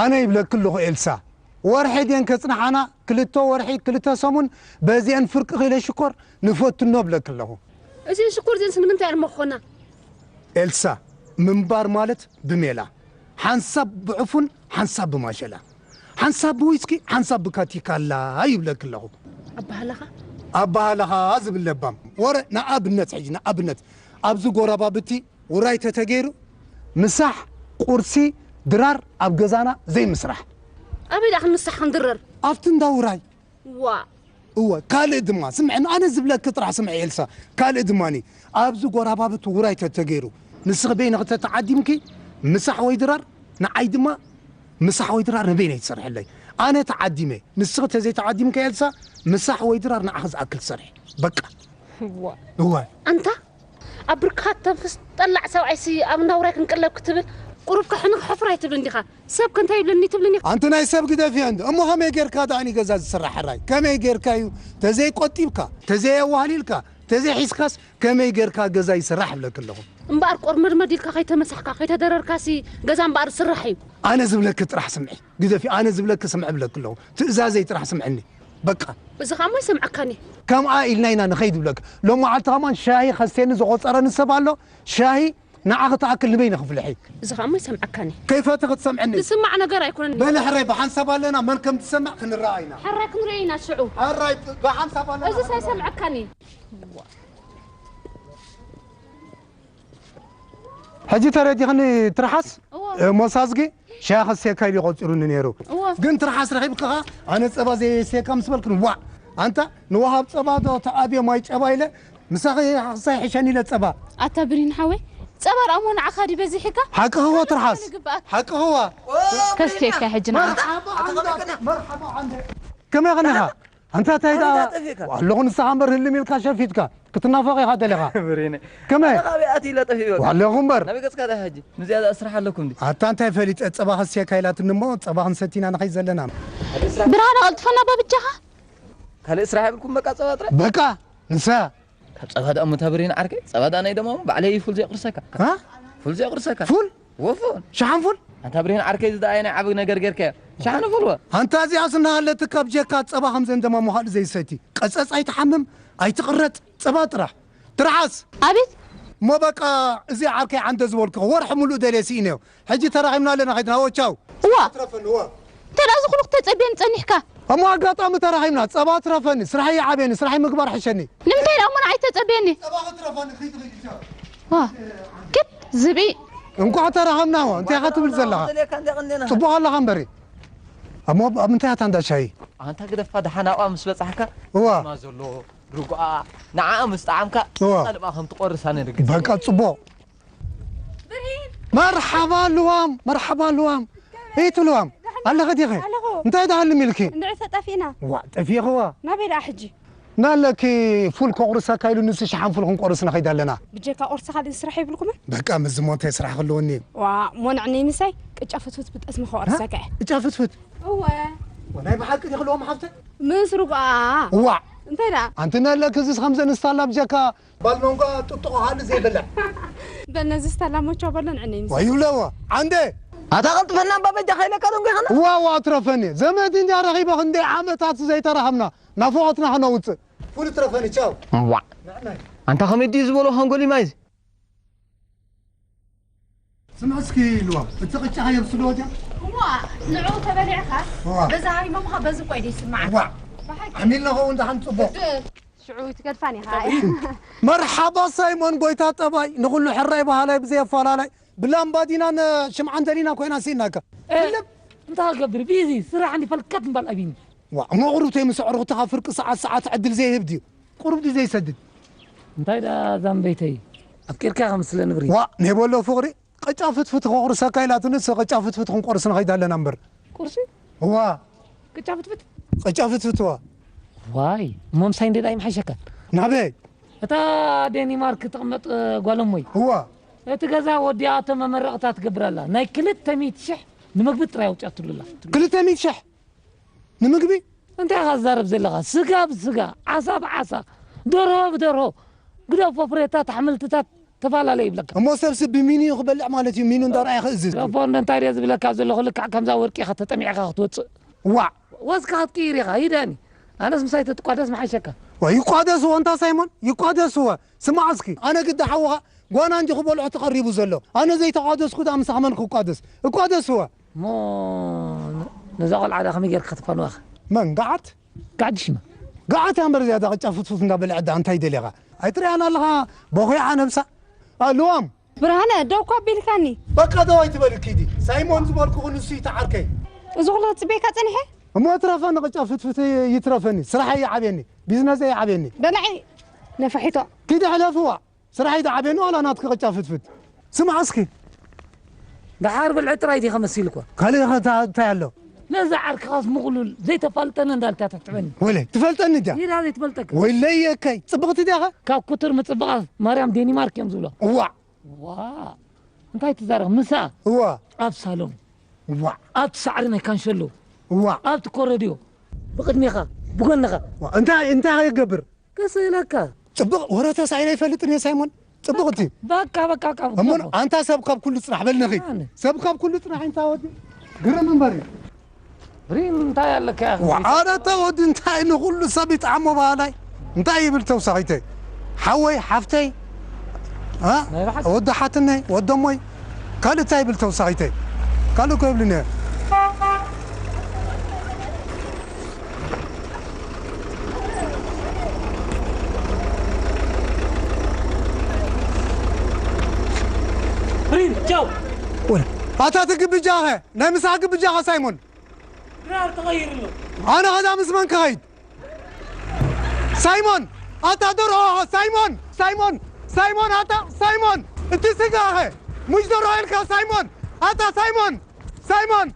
ኣነ ይብለኪ ኣለኹ ኤልሳ፣ ወርሒ ድየን ከጽንሓና፣ ክልተ ወርሒ፣ ክልተ ሰሙን፣ በዚአን ፍርቂ ኪሎ ሽኮር ንፈትኖ እብለኪ ኣለኹ። እዚን ሽኮር እዚንስ ንምንታይ እየን መኾና? ኤልሳ፣ ምንባር ማለት ብሜላ፣ ሓንሳብ ብዕፉን፣ ሓንሳብ ብማሸላ፣ ሓንሳብ ብዊስኪ፣ ሓንሳብ ብካቲካላ ይብለኪ ኣለኹ። ኣባህላኻ? ኣባህላኻ ዝብል ለባም ወረ። ንኣብነት፣ ሕጂ ንኣብነት፣ ኣብዚ ጎረባብቲ ውራይ ተተገይሩ፣ ምሳሕ፣ ቁርሲ፣ ድራር ኣብ ገዛና ዘይምስራሕ። ኣበይ ደኣ ክንምሳሕ ክንድረር? ኣብቲ እንዳ ውራይ። ዋ። እወ፣ ካልእ ድማ፣ ስምዕኒ፣ ኣነ ዝብለኪ ጥራሕ ስምዒ ኤልሳ። ካልእ ድማኒ፣ ኣብዚ ጎረባብቲ ውራይ ተተገይሩ፣ ንስኺ በይንኺ ተተዓዲምኪ፣ ምሳሕ ወይ ድራር፣ ንዓይ ድማ ምሳሕ ወይ ድራር ንበይነይ ትሰርሕለይ። ኣነ ተዓዲመ፣ ንስኺ ተዘይተዓዲምኪ ኤልሳ፣ ምሳሕ ወይ ድራር ንዓኺ ዝኣክል ትሰርሒ። በቃ። ዋ። እወ። ኣንታ ኣብ ብርክኻ ተንፍስ ጠላዕ ሰብኣይሲ ኣብ እንዳ ውራይ ክንቅለብ ክትብል ቁሩብ ከሕንኽ ሕፍር ኣይትብልን ዲኻ? ሰብ ከ እንታይ ይብለኒ ትብልን ኢኻ? ኣንቲ ናይ ሰብ ግደፍዮ እንዶ። እሞ ከመይ ጌርካ ደኣ ንገዛ ዝስራሕ ሕራይ? ከመይ ጌርካ እዩ? ተዘይቆጢብካ፣ ተዘየዋህሊልካ፣ ተዘይሒዝካስ ከመይ ጌርካ ገዛ ይስራሕ እብለኪ ኣለኹ። እምበኣር ቆርመድመድ ኢልካ ከይተመሳሕካ፣ ከይተደረርካሲ ገዛ እምበኣር ዝስራሕ እዩ። ኣነ ዝብለኪ ጥራሕ ስምዒ። ግደፊ፣ ኣነ ዝብለኪ ስምዒ እብለኪ ኣለኹ። ትእዛዘይ ጥራሕ ስምዕኒ። በቃ። እዚ ኸኣ እሞ ይሰምዓካኒ። ከምኣ ኢልና ኢና ንኸይድ እብለኪ። ሎም መዓልቲ ኸማን ሻሂ ኸስቴኒ ዝቖጸረኒ ሰብ ኣሎ። ሻሂ ንዓኺ ትኣክል ንበይኒ ክፍልሒ። እዚ ኸኣ እሞ ይሰምዓካኒ። ከይፈትኺ ትሰምዕኒ። ዝስማዕ ነገር ኣይኮነን። በሊ ሕራይ ብሓንሳብ ኣለና፣ መን ከም ትሰምዕ ክንረኣ ኢና። ሕራይ ክንርኢ ኢና ሽዑ። ሕራይ ብሓንሳብ ኣለና። እዚስ ኣይሰምዓካኒ። ሕጂ ተረዲኽኒ ትርሓስ? እወ። እ፣ ሞሳዝጊ ሻሂ ክስቴካ ኢሉ ቆጺሩኒ ነይሩ። እወ። ግን ትርሓስ ረኺብካ ኸኣ ኣነ ጸባ ዘየስተየካ ምስ በልክን ዋዕ። ኣንታ ንወሃብ ጸባ ዶ ተኣብዮ ማይ ጨባ ኢለ ምሳኺ ሓኽሳይ ሕሸኒ ኢለ ጸባ። ኣታ ብሪን ሓወይ፣ ጸባ ደኣ እሞ ንዓኻ ድዩ በዚሕካ? ሓቅኺ እወ ትርሓስ። ንግብኣት። ሓቅኺ እወ። ከስቴካ ሕጂ ንዓኻ። መርሓባ ዓንደ፣ መርሓባ ዓንደ። ከመይ ኸኒኻ? ኣንታ እንታይ ደኣ ኣንታ ጠፊእካ? ኣለኹ ንስኻ እምበር ህልም ኢልካ ሸፊትካ ክትናፈቕ ኢኻ ደለኻ። ብሬነ። ከመይ? ኣነ ካበይ ኣትዩ ኢለ ጠፊእ በቃ። ኣለኹ እምበር። ናበይ ገጽካ ደኣ ሕጂ? ምስዚኣ ደኣ ስራሕ ኣለኩም ድዩ? ኣታ እንታይ ፈሊጠ ጸባ ከስቴካ ኢላትኒ እሞ ጸባ ክንሰቲ ኢና ንኸይድ ዘለና። ብርሃነ ቀልጥፈና እባ ብጃኻ። ካልእ ስራሕ የብልኩም በቃ ጸባ ጥራይ? በቃ ንሳ ካብ ጸባ ደኣ እሞ እታ ብሬን ዓርከይ፣ ጸባ ደኣ ናይ ደማሙ ባዕለይ ፉል ዘየቑርሰካ። ሃ? ፉል ዘየቑርሰካ። ፉል? ወፎን። ሸሓን ፉል? ኣንታ ብሬን ዓርከይ፣ እዚ ደኣ ናይ ዓቢ ነገር ጌርካዮ። ሸሓን ፉል ወ። ኣንታ እዚኣስ እናሃለትካ ብጀካ ጸባ ከም ዘን ደማሙ ካልእ ዘይሰቲ። ቀጸጽ ኣይትሓምም፣ ኣይትቕረጥ፣ ጸባ ጥራሕ። ትርሓስ። ኣቤት። እሞ በቃ እዚ ዓርከይ ዓንደ ዝበልኩ ወርሒ ሙሉእ ደልየ ስኢነዮ። ሕጂ ተራኺብና ኣለና፣ ኸይድና፣ ወ፣ ቻው። እዋ። ትረፈኒ፣ እዋ። እንተ ደኣ እዚ ኩሉ ክተጸብየኒ ጸኒሕካ። እሞ ኣጋጣሚ ተራኺብና፣ ጸባ ትረፈኒ፣ ስራሕ ይዓብየኒ፣ ስራሕ ምግባር ሕሸኒ። ንምንታይ ደኣ እሞ ንዓይ ተጸብየኒ? ጸባ ክትረፈኒ፣ ኺድ፣ ኺድ፣ ቻው። ዋ፣ ክት ዝብኢ። እንኳዕ ተራኸብና፣ ዋ፣ እንታይ ኢኻ ትብል ዘለኻ? ዘልየካ እንደ ቀንዴና። ጽቡቕ ኣለኻ እምበሪ። እሞ ኣብ ምንታይ ኣታ እንዳ ሻሂ? ኣንታ ግደፋ፣ ደሓን ኣብኣ ምስ በጻሕካ፣ እዋ። ማ ዘሎ ርጉኣ፣ ንዓኣ ምስ ጠዓምካ፣ እዋ። ጸልማ ከም ትቖርሳ ንርግጽ። በቃ፣ ጽቡቕ። ብርሂን! መርሓባ ልዋም፣ መርሓባ ልዋም። እይቲ ልዋም፣ ኣለኸ ዲኸ? ኣለኹ። እንታይ ደኣ ህልም ኢልኪ? እንድዒ ተጠፊእና። ዋእ፣ ጠፊእኽዋ? ናበይ ደኣ ሕጂ? ናለኪ ፉል ከቑርሰካ ኢሉ ንሱ ሸሓን ፉል ክንቆርስ ንኸይድ ኣለና። ብጀካ ቁርሲ ካልእ ስራሕ የብልኩምን? በቃ፣ ምስዚ ሞንታይ ስራሕ ክህልወኒ እዩ። ዋእ፣ ሞንዕኒ ምሳይ ቅጫ ፍትፍት ብጠስሚ ከቑርሰካ እየ። ቅጫ ፍትፍት? እወ። ወናይ ብሓቂ ዲኺ ልዋም ሓፍተይ? ምስ ርጉኣ። ዋእ። እንታይ ደኣ? ኣንቲ ናለኪ እዚስ ከምዘን ስታላ ብጀካ ባልመንጓ ጥጥቖ ሃሊ ዘይበልዕ። በል ነዚ ስታላ ሞቻ በሎ ንዕነይ ምስ ወይ ይብለዎ። ዓንደ። ኣታ ቀልጥፈና እባ በጃኻ ኢለካ ዶ እንጎይኻና? ዋ፣ ዋ፣ ትረፈኒ። ዘመድ እንድያ ረኺበ ክንደይ ዓመታት ዘይተራኸብና። ናፍቖትና ከነውጽእ። ፉል ትረፈኒ፣ ቻው። ዋ። ንዕናይ። ኣንታ ከመይ ድዩ ዝበሎ ሃንጎሊ ማይዝ? ስምዕ እስኪ ኢልዋ፣ እቲ ቅጫ ከየብስልዎ ድያ? እሞ ንዕኡ ተበሊዕኻ፣ እዋ። በዛ ሃሪሞምኻ፣ በዚ እኮ እዩ ዘይስምዓካ። እዋ። ብሓቂ። ዓሚልና ኸውን ደሓን ጽቡቕ። ግድን። ሽዑ ትገድፋን ኢኻ። መርሓባ ሳይሞን ጎይታ ጠባይ፣ ንኹሉ ሕራይ በሃላይ ብዘየፈላላይ፣ ብላምባዲናን ሽምዓን ደሊና ኮይና ስኢናካ። እ፣ ብልም። እንታይ ክገብር፣ ቢዚ፣ ስራሕ እንዲ ፈልከት ምባል ኣቢኒ። ዋ፣ እሞ ቁሩብተይ ምስ ኣዕሩኽትኻ ፍርቂ ሰዓት፣ ሰዓት ዕድል ዘይህብ ድዩ? ቁሩብ ድዩ ዘይሰድድ? እንታይ ደኣ ዛምበይተይ፣ ኣፍቂርካ ኢኻ መስለኒ ብሪ። ዋ፣ ናይ በሎ ፍቕሪ፣ ቅጫ ፍትፍት ከቑርሰካ ኢላትኒ፣ እሰ ቅጫ ፍትፍት ክንቆርስ ንኸይድ ኣለና እምበር። ቁርሲ? እዋ። ቅጫ ፍትፍት? ቅጫ ፍትፍት፣ እዋ። ዋይ፣ እሞ ምሳይ እንዴ ደኣ ይምሓሸካ? ናበይ? እታ ዴኒማርክ ትቕመጥ፣ እ፣ ጓል እሞይ። እዋ። እቲ ገዛ ወዲኣ እቶም መመረቕታ ትገብር ኣላ። ናይ ክልተ ሚእቲ ሽሕ ንምግቢ ጥራይ ኣውጺኣትሉ ኣላ። ክልተ ሚእቲ ሽሕ? ንምግቢ? እንታይ ኢኻ ትዛረብ ዘለኻ? ስጋ ብስጋ፣ ዓሳ ብዓሳ፣ ደርሆ ብደርሆ፣ ግደፎ ፍሬታት፣ ኣሕምልትታት፣ ተፈላለ ይብለካ። እሞ ሰብሲ ብሚኑ እዩ ክበልዕ ማለት እዩ። ሚኑ እንዳረኣየ ክእዝዝ። ረፎርዶ እንታይ ድየ ዝብለካ ዘለኹ፣ ልክዕ ከምዛ ወርቂ ኢኻ ተጠሚዕካ ክትወፅእ። ዋዕ። ወዝካ ክትቅይር ኢኻ። ይዳኒ። ኣነስ ምሳይ ተትቋደስ ምሓሸካ። ወይ ይቋደስዎ እንታ ሳይሞን፣ ይቋደስዎ። ስማዕ እስኪ፣ ኣነ ግዲ ሓውኻ ጓና እንጂ ክበልዖ ተቐሪቡ ዘሎ። ኣነ ዘይተቋደስኩ ደኣ ምሳኻ መን ክቋደስ? እቋደስዎ። እሞ ነዛ ቆልዓ ደኣ ከመይ ጌርካ ከተፋንዋ ኢኻ? መን? ገዓት? ገዓት ሽማ። ገዓት እያ እምበር እዚኣ ደኣ ቅጫ ፍትፉት እንዳበልዐት ደኣ እንታይ ደሊኻ? ኣይትሪኣን ኣለኻ? በኹያ ነብሳ። ኣልዋም። ብርሃነ፣ ደው እኮ ኣቢልካኒ። በቃ ደው ኣይትበል ኪዲ። ሳይሞን ዝበልኩኹ ንሱ እዩ ተዓርከይ። እዚ ኩሉ ክጽበየካ ጸኒሐ? እሞ ትረፈኒ ቅጫ ፍትፍት ይትረፈኒ። ስራሕ ይዓብየኒ። ቢዝነስ ይዓብየኒ። በላዒ ነፋሒቶ። ኪዲ ሕለፍዋ። ስራሕ ይዓብየኒ ዋላ ናትኪ ቅጫ ፍትፍት። ስማዕ እስኪ። ደሓር ብልዒ ጥራይ ዲኻ መሲልኳ? ካልእ ኸ እንታ-፣ እንታይ ኣሎ? ነዛ ዓርክኻስ ምቕሉል ዘይተፋልጠኒ እንዳልካ ትሕትበኒ። ወለ፣ ትፈልጠኒ ድያ? ይዳ ዘይትፈልጠካ። ወይለይ የከይ፣ ጽብቕቲ ድያኻ? ካብ ኩቱር ምጽብቓ ማርያም ዴኒማርክ እዮም ዝብሎ። እዋዕ። ዋ። እንታይ ትዛረብ? ምሳ እዋ። ኣብ ሳሎን። እዋዕ። ኣብቲ ሳዕሪ ናይ ካንሸሎ። እዋዕ። ኣብቲ ኮረድዮ። ብቕድሜኻ፣ ብጎንኻ። ዋ፣ እንታይ፣ እንታይ ይገብር? ከስእለካ። ጽብቕ ወረ ተሳኢለ ኣይፈልጥን እየ ሳይሞን። ጽብቕቲ። በቃ፣ በቃ፣ በቃ፣ እሞ በቃ። ኣንታ ሰብ ካብ ኩሉ ጽናሕ በልንኺ። ኣነ። ሰብ ካብ ኩሉ ጽናሕ እንታ ወዲ። ግርም እምበር እዩ። ሪን እንታይ ኣለካ ኢኻ? ዋዓረ ተወዲ እንታይ ንኹሉ ሰብ ይጥዓሞ በሃላይ? እንታይ ይብል ተውሳኺተይ? ሓወይ፣ ሓፍተይ? አ? ናይ ብሓቂ? ወዲ ሓትነይ፣ ወደሞይ? ካልእ እንታይ ይብል ተውሳኺተይ? ካልእ እኮ ይብልን እየ። ሪን፣ ቻው። ወለ፣ ኣታ ትግብጃኸ? ናይ ምሳሕ ግብጃኸ ሳይሞን? ድራር ተቐይሩ ኣሎ። ኣነ ኸዳ ምስ መን ክኸይድ? ሳይሞን! ኣታ ደርሆ! ሳይሞን! ሳይሞን! ሳይሞን! ኣታ ሳይሞን! እቲ ስጋኸ! ሙሽ ደርሆ ኢልካ ሳይሞን! ኣታ ሳይሞን! ሳይሞን!